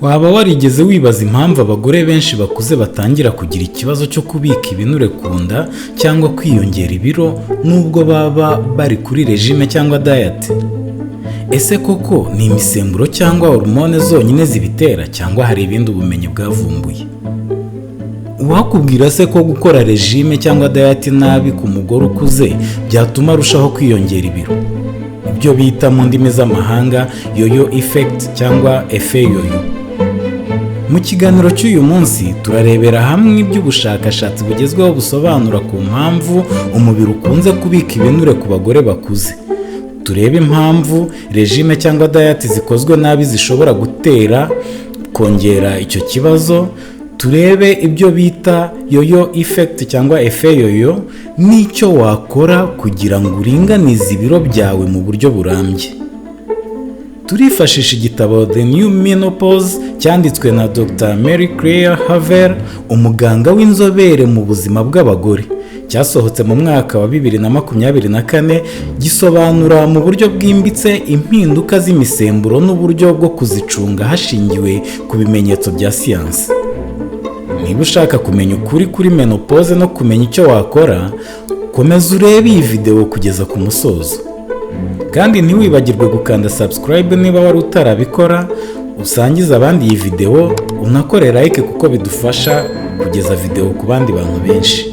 Waba warigeze wibaza impamvu abagore benshi bakuze batangira kugira ikibazo cyo kubika ibinure ku nda cyangwa kwiyongera ibiro nubwo baba bari kuri régime cyangwa diet? Ese koko ni imisemburo cyangwa hormone zonyine zibitera, cyangwa hari ibindi ubumenyi bwavumbuye? Uwakubwira se ko gukora régime cyangwa diet nabi ku mugore ukuze byatuma arushaho kwiyongera ibiro, ibyo bita mu ndimi z'amahanga yo-yo effect cyangwa effet yo-yo? Mu kiganiro cy'uyu munsi turarebera hamwe iby'ubushakashatsi bugezweho busobanura ku mpamvu umubiri ukunze kubika ibinure ku bagore bakuze. Turebe impamvu régime cyangwa diet zikozwe nabi zishobora gutera kongera icyo kibazo. Turebe ibyo bita yo-yo effect cyangwa effet yo-yo n'icyo wakora kugira ngo uringanize ibiro byawe mu buryo burambye. Turifashisha igitabo The New Menopause cyanditswe na Dr Mary Claire Haver, umuganga w'inzobere mu buzima bw'abagore, cyasohotse mu mwaka wa 2024. Gisobanura mu buryo bwimbitse impinduka z'imisemburo n'uburyo bwo kuzicunga hashingiwe ku bimenyetso bya siyansi. Niba ushaka kumenya ukuri kuri menopause no kumenya icyo wakora, komeza urebe iyi videwo kugeza ku musozo. Kandi ntiwibagirwe gukanda subscribe niba wari utarabikora, usangize abandi iyi videwo, unakore like kuko bidufasha kugeza videwo ku bandi bantu benshi.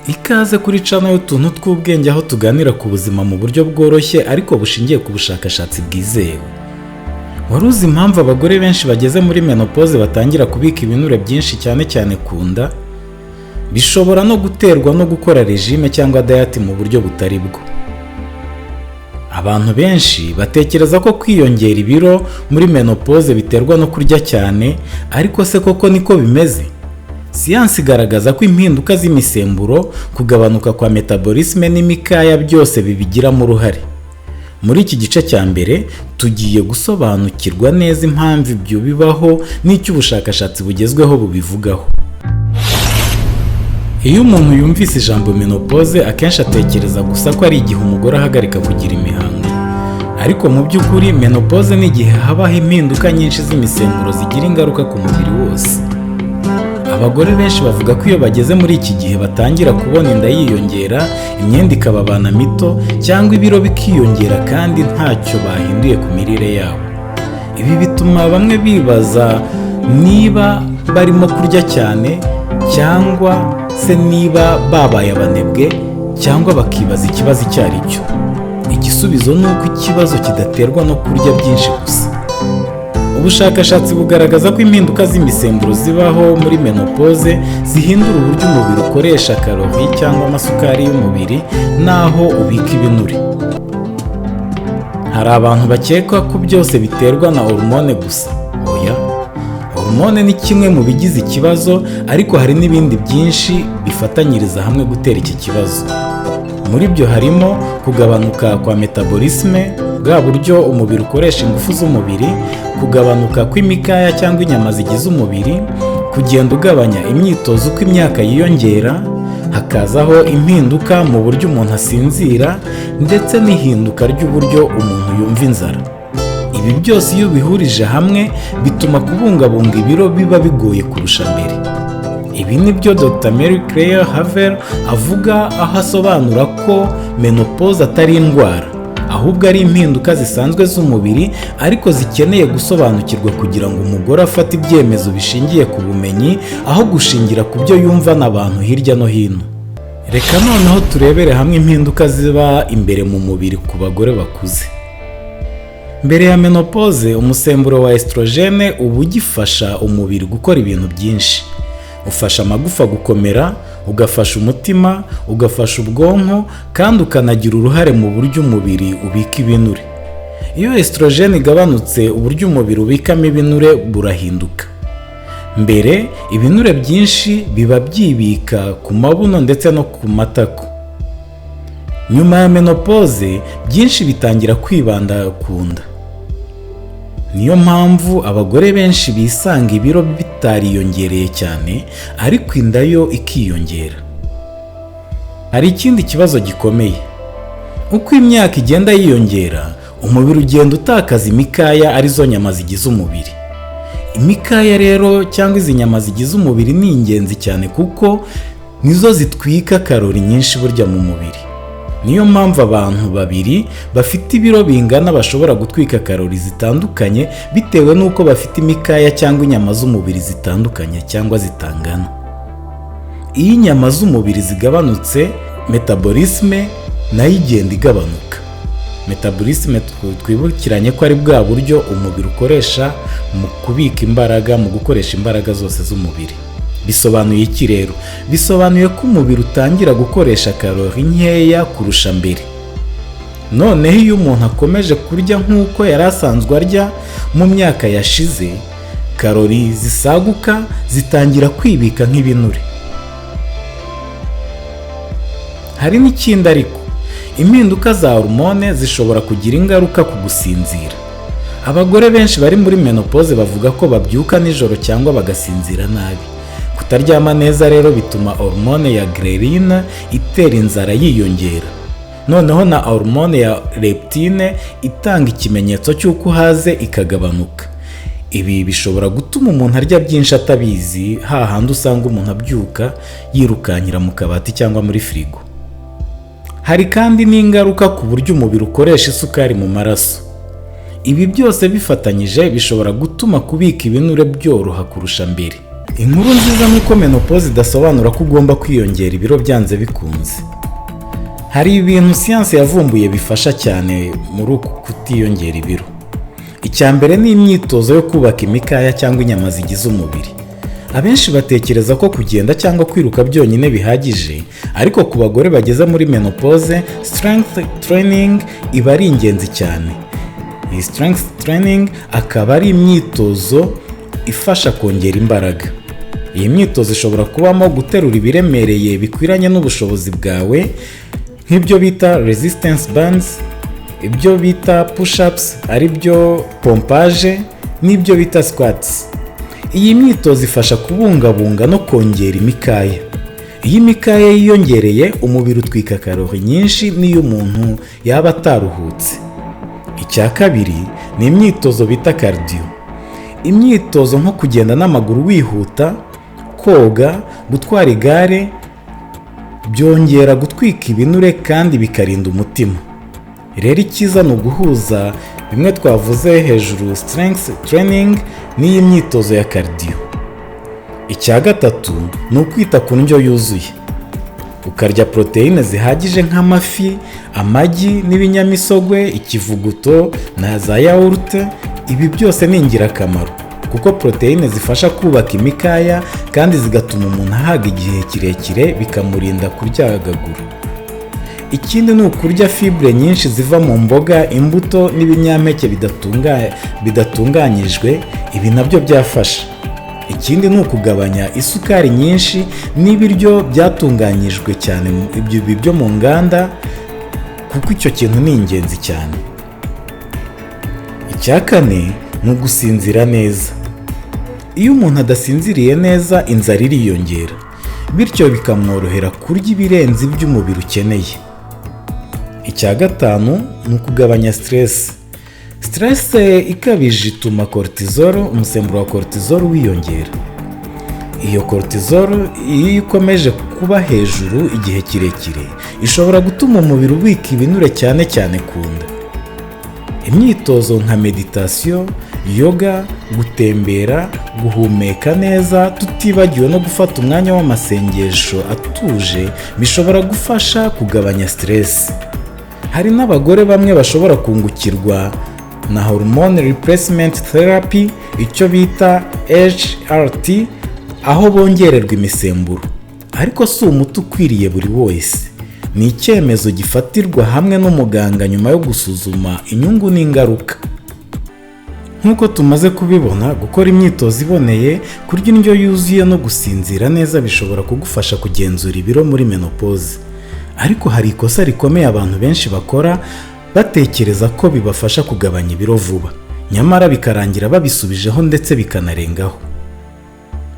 Ikaze kuri channel y'utuntu tw'ubwenge, aho tuganira ku buzima mu buryo bworoshye ariko bushingiye ku bushakashatsi bwizewe. Wari uzi impamvu abagore benshi bageze muri menopause batangira kubika ibinure byinshi, cyane cyane ku nda? Bishobora no guterwa no gukora régime cyangwa diet mu buryo butari bwo. Abantu benshi batekereza ko kwiyongera ibiro muri menopause biterwa no kurya cyane, ariko se koko niko bimeze? Siyansi igaragaza ko impinduka z'imisemburo, kugabanuka kwa métabolisme n'imikaya byose bibigiramo uruhare. Muri iki gice cya mbere tugiye gusobanukirwa neza impamvu ibyo bibaho n'icyo ubushakashatsi bugezweho bubivugaho. Iyo umuntu yumvise ijambo menopause, akenshi atekereza gusa ko ari igihe umugore ahagarika kugira imihango. Ariko mu by'ukuri menopause ni igihe habaho impinduka nyinshi z'imisemburo zigira ingaruka ku mubiri wose. Abagore benshi bavuga ko iyo bageze muri iki gihe batangira kubona inda yiyongera, imyenda ikababana mito cyangwa ibiro bikiyongera kandi ntacyo bahinduye ku mirire yabo. Ibi bituma bamwe bibaza niba barimo kurya cyane cyangwa se niba babaye abanebwe, cyangwa bakibaza ikibazo icyo ari cyo. Igisubizo ni uko ikibazo kidaterwa no kurya byinshi gusa. Ubushakashatsi bugaragaza ko impinduka z'imisemburo zibaho muri menopause zihindura uburyo umubiri ukoresha karori cyangwa amasukari y'umubiri n'aho ubika ibinure. Hari abantu bakeka ko byose biterwa na hormone gusa. Oya, hormone ni kimwe mu bigize ikibazo, ariko hari n'ibindi byinshi bifatanyiriza hamwe gutera iki kibazo. Muri byo harimo kugabanuka kwa métabolisme, bwa buryo umubiri ukoresha ingufu z'umubiri, kugabanuka kw'imikaya cyangwa inyama zigize umubiri, kugenda ugabanya imyitozo uko imyaka yiyongera, hakazaho impinduka mu buryo umuntu asinzira, ndetse n'ihinduka ry'uburyo umuntu yumva inzara. Ibi byose iyo ubihurije hamwe bituma kubungabunga ibiro biba bigoye kurusha mbere. Ibi ni byo Dr Mary Claire Haver avuga, aho asobanura ko menopause atari indwara, ahubwo ari impinduka zisanzwe z'umubiri ariko zikeneye gusobanukirwa kugira ngo umugore afate ibyemezo bishingiye ku bumenyi aho gushingira ku byo yumvana abantu hirya no hino. Reka noneho turebere hamwe impinduka ziba imbere mu mubiri ku bagore bakuze. Mbere ya menopause, umusemburo wa estrogène uba ugifasha umubiri gukora ibintu byinshi. Ufasha amagufa gukomera, ugafasha umutima, ugafasha ubwonko, kandi ukanagira uruhare mu buryo umubiri ubika ibinure. Iyo estrogène igabanutse, uburyo umubiri ubikamo ibinure burahinduka. Mbere ibinure byinshi biba byibika ku mabuno ndetse no ku matako. Nyuma ya menopause byinshi bitangira kwibanda ku nda. Niyo mpamvu abagore benshi bisanga ibiro bitariyongereye cyane ariko inda yo ikiyongera. Hari ikindi kibazo gikomeye. Uko imyaka igenda yiyongera, umubiri ugenda utakaza imikaya, arizo nyama zigize umubiri. Imikaya rero cyangwa izi nyama zigize umubiri ni ingenzi cyane, kuko nizo zitwika karori nyinshi burya mu mubiri. Niyo mpamvu abantu babiri bafite ibiro bingana bashobora gutwika karori zitandukanye, bitewe n'uko bafite imikaya cyangwa inyama z'umubiri zitandukanye cyangwa zitangana. Iyo inyama z'umubiri zigabanutse, métabolisme nayo igenda igabanuka. Métabolisme, twibukiranye ko ari bwa buryo umubiri ukoresha mu kubika imbaraga, mu gukoresha imbaraga zose z'umubiri. Bisobanuye iki rero? Bisobanuye ko umubiri utangira gukoresha karori nkeya kurusha mbere. Noneho iyo umuntu akomeje kurya nk'uko yari asanzwe arya mu myaka yashize, karori zisaguka zitangira kwibika nk'ibinure. Hari n'ikindi ariko: impinduka za hormone zishobora kugira ingaruka ku gusinzira. Abagore benshi bari muri ménopause bavuga ko babyuka nijoro cyangwa bagasinzira nabi. Kutaryama neza rero bituma hormone ya ghréline itera inzara yiyongera, noneho na hormone ya leptine itanga ikimenyetso cy'uko uhaze ikagabanuka. Ibi bishobora gutuma umuntu arya byinshi atabizi, hahandi usanga umuntu abyuka yirukankira mu kabati cyangwa muri firigo. Hari kandi n'ingaruka ku buryo umubiri ukoresha isukari mu maraso. Ibi byose bifatanyije bishobora gutuma kubika ibinure byoroha kurusha mbere. Inkuru nziza ni uko ménopause idasobanura ko ugomba kwiyongera ibiro byanze bikunze. Hari ibintu siyansi yavumbuye bifasha cyane muri uku kutiyongera ibiro. Icya mbere ni imyitozo yo kubaka imikaya cyangwa inyama zigize umubiri. Abenshi batekereza ko kugenda cyangwa kwiruka byonyine bihagije, ariko ku bagore bageze muri ménopause, strength training iba ari ingenzi cyane. Iyi strength training akaba ari imyitozo ifasha kongera imbaraga. Iyi myitozo ishobora kubamo guterura ibiremereye bikwiranye n'ubushobozi bwawe, nk'ibyo bita resistance bands, ibyo bita push-ups, ari byo pompage, n'ibyo bita squats. Iyi myitozo ifasha kubungabunga no kongera imikaya. Iyo imikaya yiyongereye, umubiri utwika karori nyinshi n'iyo umuntu yaba ataruhutse. Icya kabiri ni imyitozo bita cardio. Imyitozo nko kugenda n'amaguru wihuta, koga, gutwara igare byongera gutwika ibinure kandi bikarinda umutima. Rero icyiza ni uguhuza bimwe twavuze hejuru, strength training n'iyi myitozo ya cardio. Icya gatatu ni ukwita ku ndyo yuzuye, ukarya poroteyine zihagije nk'amafi, amagi n'ibinyamisogwe, ikivuguto na za yawurute. Ibi byose ni ingirakamaro kuko poroteyine zifasha kubaka imikaya kandi zigatuma umuntu ahaga igihe kirekire, bikamurinda kuryagagura. Ikindi ni ukurya fibre nyinshi ziva mu mboga, imbuto n'ibinyampeke bidatunganyijwe. Ibi nabyo byafasha. Ikindi ni ukugabanya isukari nyinshi n'ibiryo byatunganyijwe cyane, ibyo byo mu nganda, kuko icyo kintu ni ingenzi cyane. Icya kane ni ugusinzira neza. Iyo umuntu adasinziriye neza, inzara iriyongera, bityo bikamworohera kurya ibirenze ibyo umubiri ukeneye. Icya gatanu ni ukugabanya stress. Stress ikabije ituma cortisol, umusemburo wa cortisol wiyongera. Iyo cortisol iyo ikomeje kuba hejuru igihe kirekire, ishobora gutuma umubiri ubika ibinure, cyane cyane ku nda. Imyitozo nka méditation, yoga, gutembera, guhumeka neza, tutibagiwe no gufata umwanya w'amasengesho atuje, bishobora gufasha kugabanya stress. Hari n'abagore bamwe bashobora kungukirwa na hormone replacement therapy, icyo bita HRT, aho bongererwa imisemburo. Ariko si umuti ukwiriye buri wese, ni icyemezo gifatirwa hamwe n'umuganga nyuma yo gusuzuma inyungu n'ingaruka. Nk'uko tumaze kubibona, gukora imyitozo iboneye, kurya indyo yuzuye no gusinzira neza bishobora kugufasha kugenzura ibiro muri ménopause. Ariko hari ikosa rikomeye abantu benshi bakora, batekereza ko bibafasha kugabanya ibiro vuba, nyamara bikarangira babisubijeho ndetse bikanarengaho.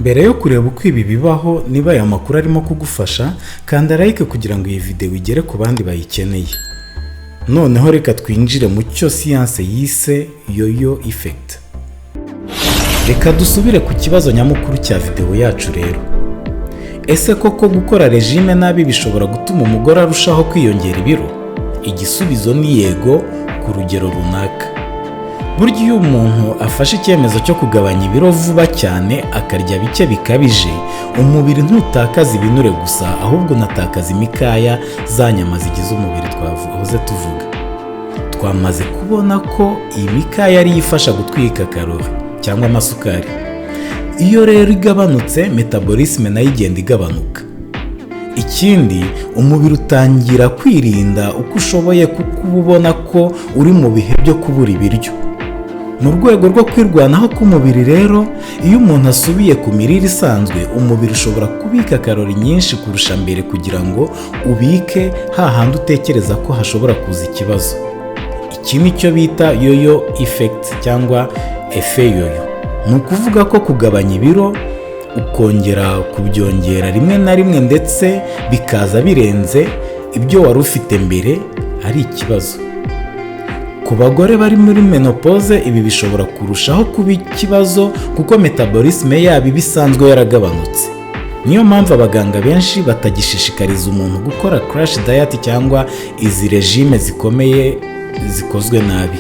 Mbere yo kureba uko ibi bibaho, niba aya makuru arimo kugufasha, kanda like kugira ngo iyi videwo igere ku bandi bayikeneye. Noneho reka twinjire mu cyo siyanse yise yo-yo effect. Reka dusubire ku kibazo nyamukuru cya videwo yacu rero. Ese koko gukora régime nabi bishobora gutuma umugore arushaho kwiyongera ibiro? Igisubizo ni yego, ku rugero runaka. Burya iyo umuntu afashe icyemezo cyo kugabanya ibiro vuba cyane, akarya bike bikabije, umubiri ntutakaza ibinure gusa, ahubwo unatakaza imikaya, za nyama zigize umubiri twahoze tuvuga. Twamaze kubona ko iyi mikaya ariyo ifasha gutwika karori cyangwa amasukari. Iyo rero igabanutse, métabolisme nayo igenda igabanuka. Ikindi, umubiri utangira kwirinda uko ushoboye, kuko uba ubona ko uri mu bihe byo kubura ibiryo. Mu rwego rwo kwirwanaho k'umubiri rero, iyo umuntu asubiye ku mirire isanzwe, umubiri ushobora kubika karori nyinshi kurusha mbere kugira ngo ubike hahandi utekereza ko hashobora kuza ikibazo. Iki ni cyo bita yo-yo effect cyangwa effet yo-yo. Ni ukuvuga ko kugabanya ibiro ukongera kubyongera rimwe na rimwe, ndetse bikaza birenze ibyo wari ufite mbere, ari ikibazo. Ku bagore bari muri ménopause, ibi bishobora kurushaho kuba ikibazo, kuko métabolisme yabo iba isanzwe yaragabanutse. Niyo mpamvu abaganga benshi batagishishikariza umuntu gukora crash diet cyangwa izi régime zikomeye zikozwe nabi,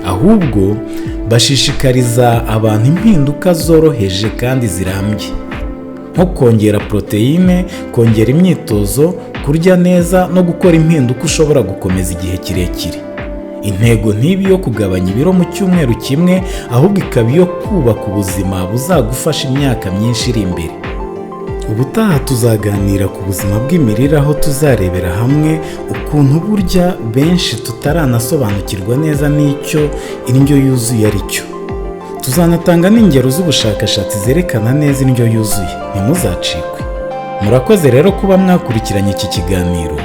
ahubwo bashishikariza abantu impinduka zoroheje kandi zirambye, nko kongera poroteyine, kongera imyitozo, kurya neza no gukora impinduka ushobora gukomeza igihe kirekire. Intego ntibe iyo kugabanya ibiro mu cyumweru kimwe, ahubwo ikaba iyo kubaka ubuzima buzagufasha imyaka myinshi iri imbere. Ubutaha tuzaganira ku buzima bw'imirire, aho tuzarebera hamwe ukuntu burya benshi tutaranasobanukirwa neza n'icyo indyo yuzuye ari cyo. Tuzanatanga n'ingero z'ubushakashatsi zerekana neza indyo yuzuye. Ntimuzacikwe. Murakoze rero kuba mwakurikiranye iki kiganiro.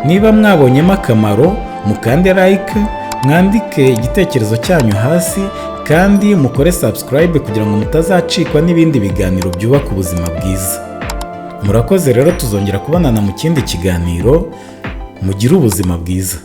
Niba mwabonyemo akamaro, mukande like, mwandike igitekerezo cyanyu hasi, kandi mukore subscribe kugira ngo mutazacikwa n'ibindi biganiro byubaka ubuzima bwiza. Murakoze rero, tuzongera kubonana mu kindi kiganiro. Mugire ubuzima bwiza.